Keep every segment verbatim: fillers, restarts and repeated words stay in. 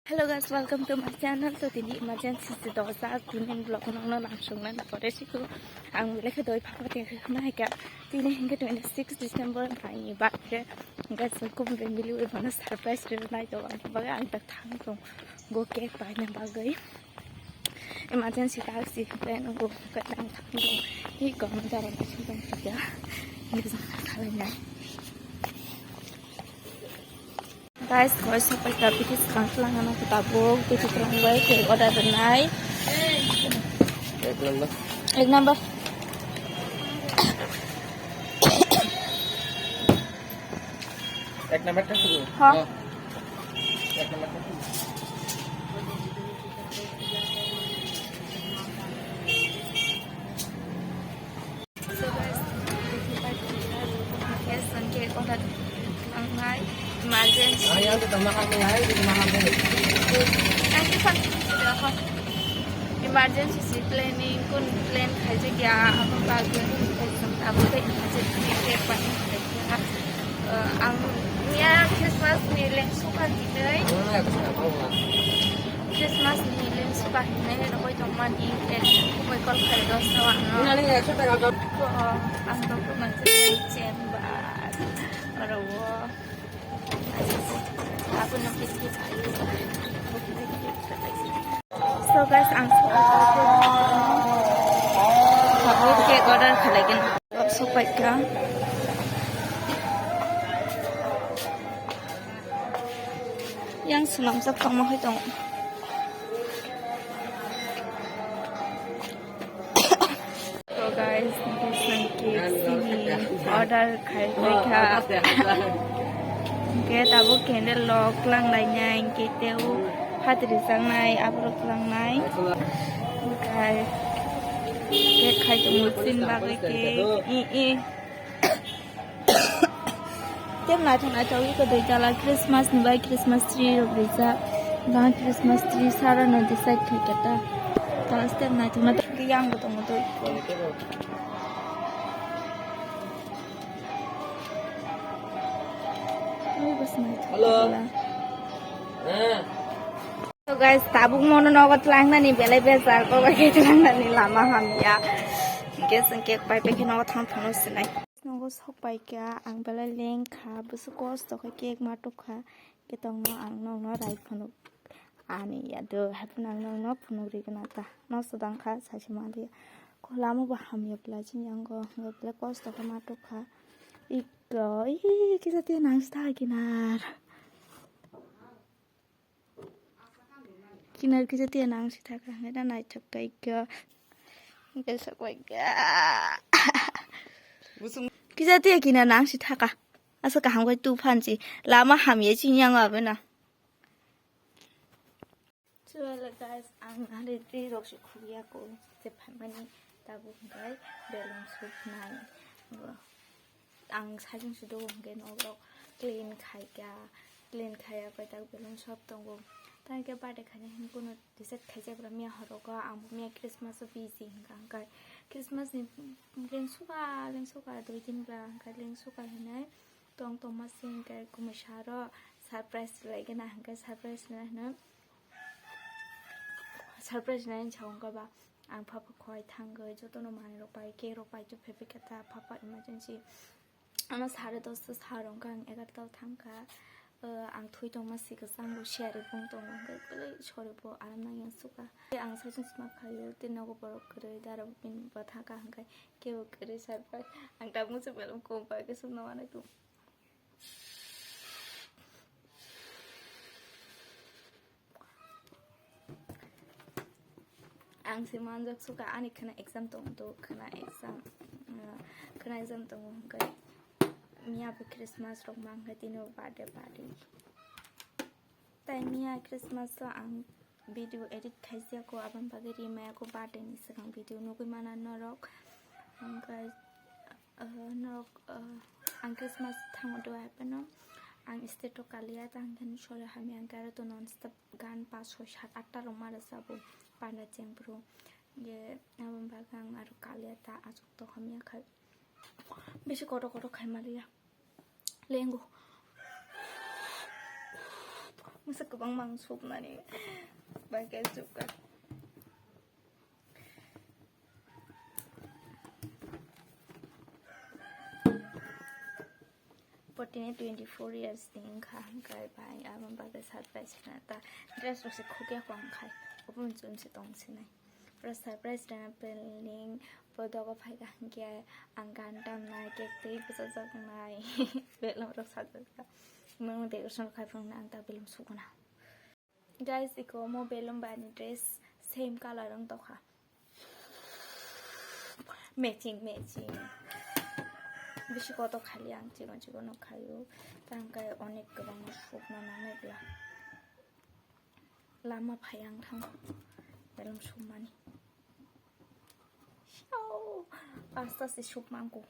Hello guys, welcome to my channel. So tini emergency si dosa tini vlog nongno langsung na pore siku ang lekha doi phang pati ma heka tini hingke twenty six December bai ni bak ke guys kum be mili ui bana surprise re nai to ang bagai ang tak thang tong go cake pai na bagai emergency tak si plan go ka tang thang tong ni gom dara na sung tong ya ni jang na khalai nai. Guys, koi sopai ka bikis kangklang ano tabuk, bikis kangklang bai, cake order rwnai. Ek number. Ek number. Ek number ta suru. Ha. Oh. Ek number ta suru. So guys, guys, ang cake order khangnai emergency. Ang khe phone khe sida ho. Emergency si planning, kun plan khaijak ya, abo bagwi ang khe song abo tei emergency cake bai khaijak ya. Eh, ang miya Christmas ni leng suka dinai. Christmas ni leng suka hinai rogoi tongmani, eh, kubui call khai dos tawang no. Ko, ang to ko manse chen ba. Oro wo. Abo no kis kis ayu. So guys, ang suka. Abo cake order khalai gen. Sopaikha. Yang swnamjak tongma hai tongo. So guys, this one cake sini order khai khai kha. Hingke tabuk candle rok klang lainai, hingke teo phatri changnai, aborok klangnai. Hingke cake khai tongo, chini bagwi cake. I, i. Tem naithok naithok iko dui tala Christmas ni bai Christmas tree rok rijak. Bang Christmas tree sara no decide khai khe ta. Tala step naithok naithok yang bo tongo dui. Oi bas naithok. Hello. Tala. So guys, tabuk mono nogo tlangnani belai bejal, bobo khe tlangnani lama hamya. Hingke chwng cake pai pai khe nogo thang phano sinai. Nogo sok pai kha, ang belai leng kha, busu kosto khe cake ma tuk kha. Ketongno ang nokno rai phunuk ani ya do, hai phano ang nokno phunuk ri gana ta. Nosto dang kha, saisi manliya. Ko lama bo hamya belai chini yango, belai kosto khe ma tuk kha. Iko, ih, kisa tiya nang si ta kinar. Kinar kisa tiya nang si thaka, hwnkhe ta naithok kai kha. Hwnkhe sok bai kha. Kisa tiya kinar nang si thaka. Asa kaham kai tu phan si. Lama hamya chini yango abena. Chwla guys, ang nari twi rok si khukya ko. Se phaimani tabuk hwnkhe belong suknai. Ang saichung si dogo hwnkhe nokrok clean khaikha, clean khaiya pai tak belong sop tongo. Tei hwnkhe birthday khaina hwnwi kunu decide khaijak bwla miya horogo, ang bo miya Christmas o busy hwnkha hwnkhe Christmas ni lengsuka lengsuka dui din bwla hwnkhe lengsuka hinwi tong tongma se hwnkhe kumui saro surprise rwlaigwna hwnkhe surprise rwna hwnwi surprise rwna hwnwi sa hwnkhe ba. Ang papa khoi thangwi jotono manwi rok pai, cake rok pai tubui phai kha ta papa emergency. Ano sare dosta sar wngkha, ang egarota o thangkha. Ang thwi tongma si kwchang bo siyari bung tongo hwnkhe belai sori bo aram nangya sukha. Ang saichung sima khaio tei nogo borok kwrwi dara bini bwtha kaham khai kebo kwrwi sar pai. Ang tabuk se belong kung pai khe sumna wanai tong. Ang se manjak suka ani khana exam tong to khana exam, ah, khana exam tongo hwnkhe miya bo Christmas rok mang khe tini bo birthday party. Tai miya Christmas o ang video edit khaisiyako, aboni bagwi rimaya ko birthday ni swkang video nugwi mana norok. Hwnkhe, ah, norok, ah, ang Christmas thango do hai phano ang state o kaliya, tang thani sori hamya, ang khe aro to non stop gan pas soi sat atta rok ma rwchabo panda chengphuru. Je aboni bagwi ang aro kaliya ta achuk tok hamya khai. Bisi kotor kotor khai maliya. Lengo. Masa kwbang mang suknani. Bai khe sukha. Potini twenty four years ni wngkha, hwnkhe bai aboni bagwi surprise khna ta dress rok se khukya kwang khai, obo chum se tong sinai. Pura surprise rwna planning, bo dogo phaikha hwnkhe ang gan tamnai, cake twi bwchajaknai, belong rok sajak ta. Mano decoration khai phunuknai ang ta belong sukna. Guys, iko omo belong bai ni dress same color wng tokha. Matching, matching. Bisi kotor khali ang chikon chikon no khaio. Tang kai onek kwbangma sukna nangnai bwla. Lama phai ang thang. Belong sukmani. Siao. Pasta se sukmangko.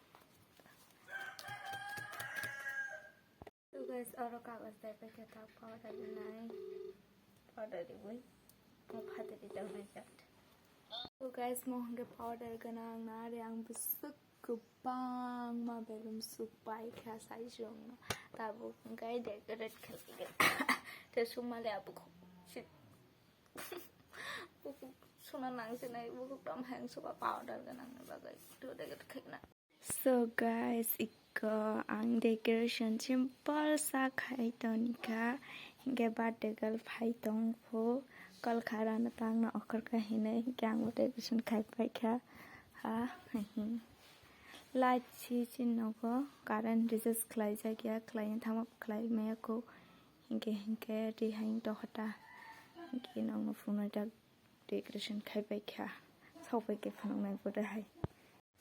So guys, oro kagoj dai paikha tak powder rwnai. Powder riwi. Mo phatri tongnai jak. So guys, mo hwnkhe powder gwnang na ari ang bwswk kwbangma belum suk paikha sai chwngno. Tabuk hwnkhe decorate khlai. Te sumale abuk. Shit. Bukuk suna nangsinai, bukuk tong hayung suba powder gwnangni bagwi. To decorate khaina. So guys, iko ang decoration simple sa khai tonikha. Hinkhe birthday girl phai tongkho. Call kharana tangna okhorkha hinwi hinkhe ang bo decoration khai paikha. Ha, hihi. Light si si nogo current recharge khlaijak ya, khlaina thangma khlai maya kho. Hinkhe hinkhe twi hai tongkha ta. Hinkhe nokno phunuknai ta. Decoration khai pai kha, sok pai khe phunuknai bo de hai.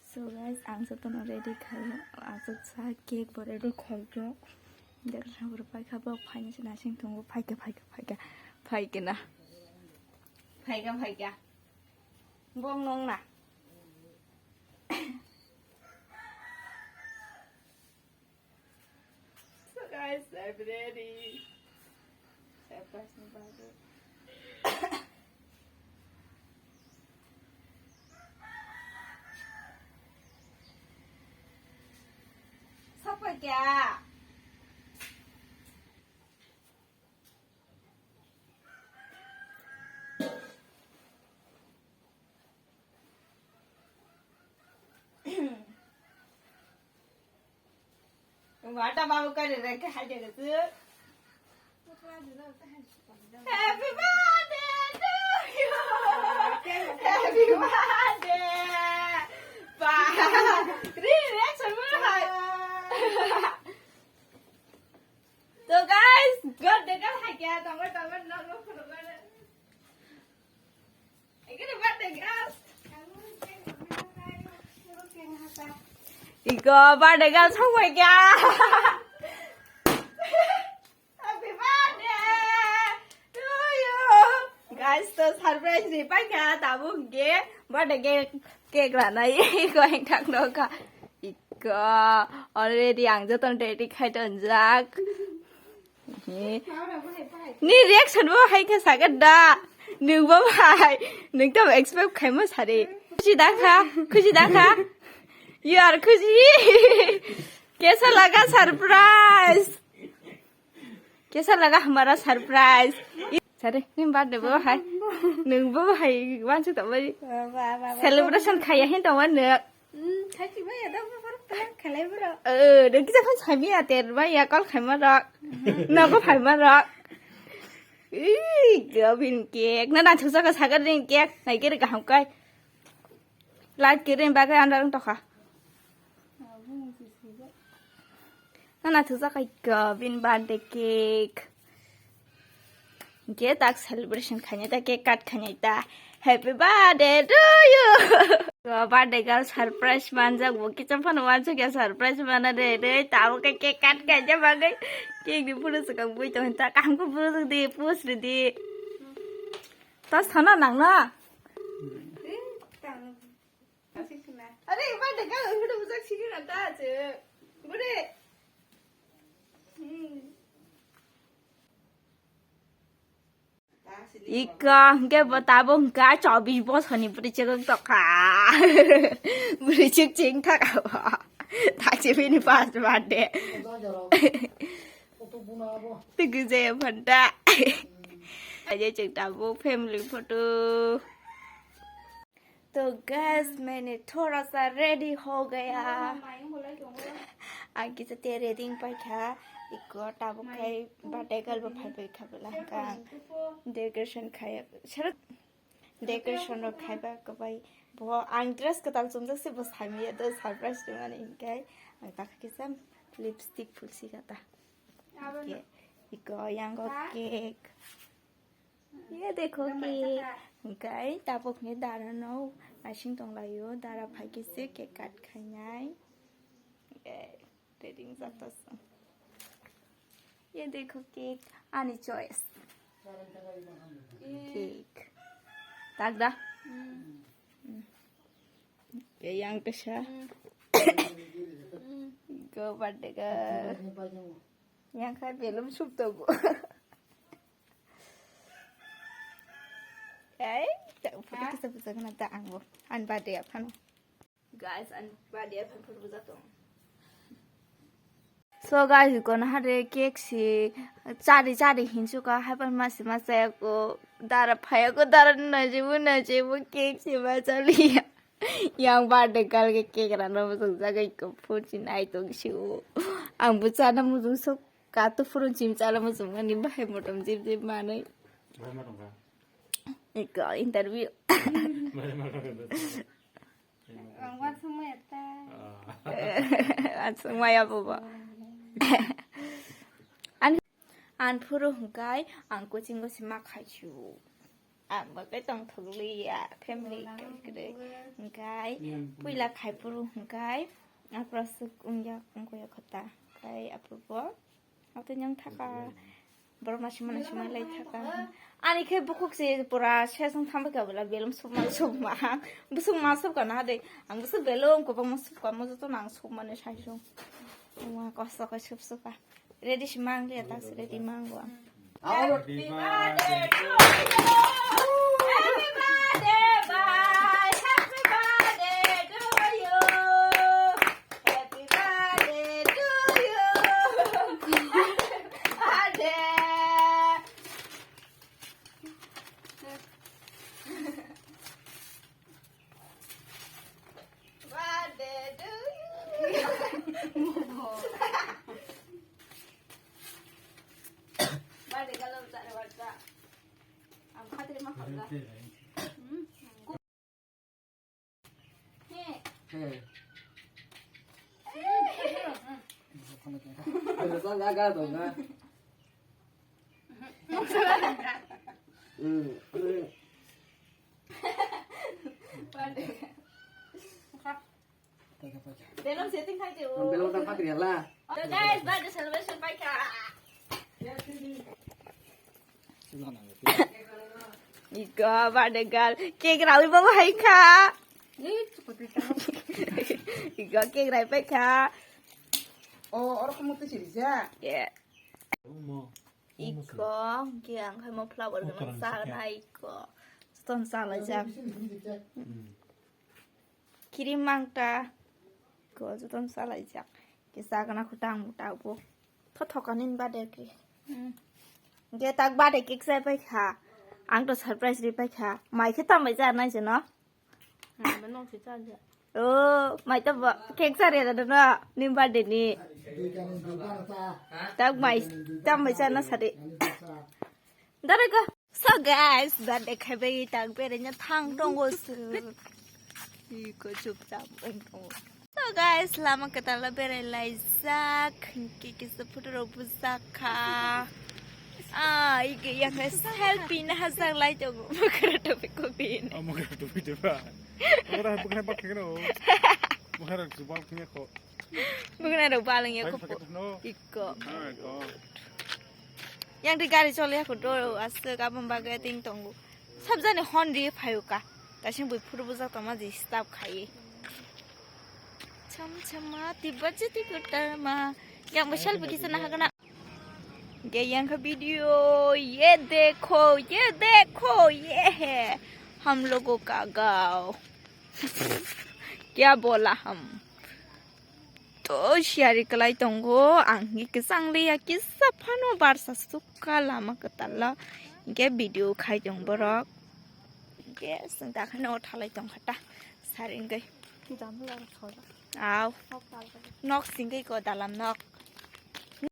So guys, ang jotono ready khai, aswk sa cake bo ready khai khe. Decoration bo pai kha, bo phaina se nasing tongo, phai kha, phai kha, phai kha, phai kha na, phai kha, phai kha, bong nong na. So guys, I'm ready. Surprise ni bagwi. Sapa kya? Wata babu kare rake haja gasu. Happy birthday to you. Happy birthday. Ba. Re, reaction mo hai. So guys, god de gal hai kya, tamo tamo no no no. Iko birthday girl song bai kya. Happy birthday to you. Guys, to surprise ri pai kha, tabuk ge birthday ge cake rana iko heng thak no kha. Iko already ang joton ready khai tonjak. Ni reaction bo hai khe sagat da. Nwng bo hai, nwng to expect khaima sari. Khusi da kha, khusi da kha. You are khusi. Kaisa laga surprise? Kaisa laga hamara surprise? Sari, ni birthday bo hai. Nwng bo hai, wansu to bai. Celebration khaya hin to wan. Hmm, khachi bai ada apa baru plan khalai bro. Eh, dan kita kan sami ya ter bai ya kol khaima rok. Nogo phaima rok. Ih, gabin cake. Na na thusa ka sagar din cake. Nai kiri kaham kai. Light kiri bagai anda rong tokha. Na na thusa kai gabin birthday cake. Hingke tak celebration khainai ta, cake cut khainai ta. Happy birthday to you. Birthday girl surprise manjak bo, kicham phano wansuk ya surprise mana de de. Tamo khe cake cut khaina bagwi cake ni photo swkang bui tong ta. Kaham khe photo swk di, post ri di. Ta sana nang na. Are, birthday girl photo bujak sigi na ta je. Bure. Hmm. Ika hingke bo tabuk hingke chobbish bosorni bwrwi chwk tokha. Bwrwi chwk chwng thaka bo. Thakse bini first birthday. Tigi jaya phanta. Aja cheng tabuk family photo. तो गैस, मैंने थोड़ा सा रेडी हो गया। Ang kisa te ready paikha. Iko tabuk khai birthday girl bo phai paikha bela hwnkha. Decoration khai. Sero decoration rok khaiba kwbai. Bo ang dress kwtal chumjak se bo saimaya do surprise rwmani hinkhe. Ang takha kisa lipstick phulsi kata. Iko yango cake. Ye dekho cake. Hinkhe tabuk ni dara no naising tonglaio. Dara phaikhe se cake cut khainai. Ready wngjaktosong. Ye dekho cake, ani choice. Cake. Tak da? Ye yang kesa. Go birthday girl. Yang khai belum sup togo. Ei, tak photo kisa bisa kena tak angbo. An birthday apa no? Guys, ang ba dia phan phuru buja tong. So guys, iko na hare cake si chari chari hinsuka, haipan masi masa ko dara phaya ko dara na jibu na jibu cake si ba chali. Yang birthday girl ke cake rano mujung jaga iko phun sin ai tong si o. Ang bucha na mujung sok ka to phurun chim chala mujung ani bahai motom jib jib manai. Iko interview. Ang wat semua ya ta. Wat semua ya bobo. An, an phuru hwnkhe ang coaching o sima khaisu. Ang bagwi tongthokliya family kai kwrwi. Hwnkhe puila khai phuru hwnkhe aphuru aswk wngya wngkha ya khota. Khai aphuru bo Atwi nyang thaka. Borok naisingma naisingma lai thaka. Ani khe bukhuk se pura sesong thambai ka bwla belum sukma sukma. Busuk ma sukka na de. Ang busuk belum kwbangma sukka mo joto nang sukmani saisong. Wah kosto khe sup suka. Ready si mang le ta se ready mang bo. Happy birthday to you. Happy birthday, bye. Happy birthday to you. Happy birthday to you. Birthday. Birthday to you. Birthday kalau tak ada warga. Ang khatri ma khamla. Hmm. He. He. He. He. He. He. Belum setting khai teo. Belum tang patri hala. So guys, birthday celebration paikha. Iko birthday girl cake rawi bawa hai kha. Iko cake rai paikha. Oh, orang kamu tuh sih bisa. Yeah. Iko, ki ang khai mo flower gana sa na iko. Stone sa la jam. Kirim mangta. Ko joton salaijak. Kisa kana khutang muta bo. Thothokani bade ki. Hmm. Ge tak bade cake sai paikha. Ang to surprise ri paikha. Mai khe tambai ja nai jeno. Hmm, mano si cha ja. Oh, mai to ba cake sa re da no. Ni bade ni. Tak mai tambai ja na sade. Dare ko. So guys, birthday khaibai tak berenya thang tongo se. Iko chupchap wng tongo. So guys, lama kwtal berai laijak, kisa photo rok bujak kha. Ah, iko yakhe selfie na hajak lai tongo. Makara topi kopi. Oh, makara topi de ba. Ora bukra bak kheno. Makara jubal khne ko. Bukra rok balang ya ko. Iko. Yang di gari chole ya ko do aswk abang bagwi ting tongo. Sabjani hon ri phayo ka. Kaising bui phuru bujak tongma je stop khai. Cham chama tibba chiti kutarma. Yang bashal bagi sana hakana. Ge yang ka video ye dekho ye dekho ye hai. Hum logo ka gaon. Kya bola hum? to siyari kwlai tongo. Ang hingke kwchang liya kisa phano barsa sukha lama kwtal o. Hingke video khai tong borok. Hingke chwng dakhai no thalai tongkha ta. Sari hingke. Aw. Nok singke ko dalam nok.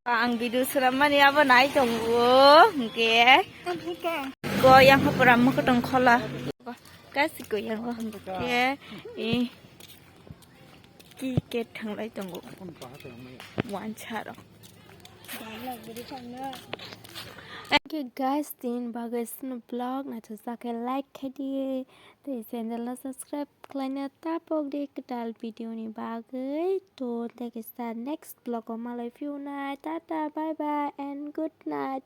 Ang video surammani abo nai tongo hingke. Ko yang hapura mokotong khola. Kasi ko yang hapura hingke. Eh. Ki ke thanglai tongo. Wancharo. Okay guys, tin bagwi sino vlog na to sake like khai di. Tei channel no subscribe khlaina tapok di kwtal video ni bagwi. To tei kisa next vlog o malai phiyuna. Tata, bye bye and good night.